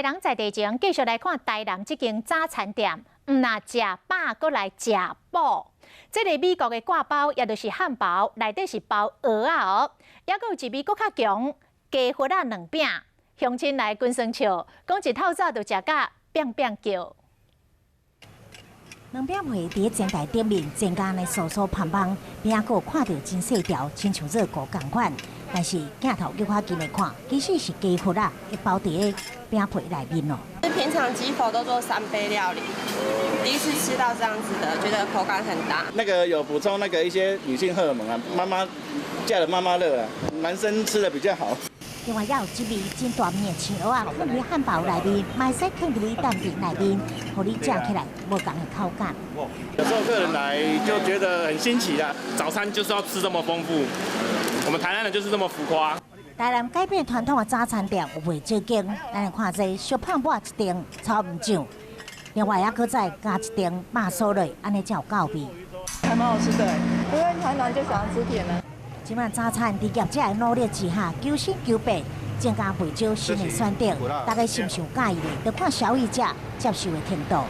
人在地前繼續來看台南這間早餐店，毋若食飽，閣來食補。這个美國的掛包，也就是漢堡，內底是包蚵仔哦。猶閣有一味閣較強，雞忽仔卵餅。鄉親來滾耍笑，講一透早就食甲變變叫。卵餅皮佇咧煎台頂面煎甲按呢酥酥芳芳，邊仔閣看著真細條，親像熱狗仝款。但是鏡頭閣較近來看，其實是雞忽仔，會包佇咧餅皮內面哦。平常雞佛都做三杯料理，第一次吃到這樣子的，覺得口感很大。那個有補充那個一些女性荷爾蒙啊，媽媽嫁了媽媽樂啊，男生吃的比較好。另外，也有一味真大面的青蚵仔，囥佇漢堡內面，嘛會使囥佇蛋餅內面，予你食起來無仝的口感。有時候客人來就覺得很新奇啦，早餐就是要吃這麼豐富，我們台南人就是這麼浮誇。台南改變傳統的早餐店有袂少間，咱來看這燒麭抹一層草莓醬，另外猶閣再加一層肉酥落，按呢才有夠味。還蠻好吃的，因為台南就喜歡吃甜的。這擺早餐佇業者的努力之下，求新求變，增加袂少新的選擇。大家是毋是有佮意呢？就看消費者接受的程度。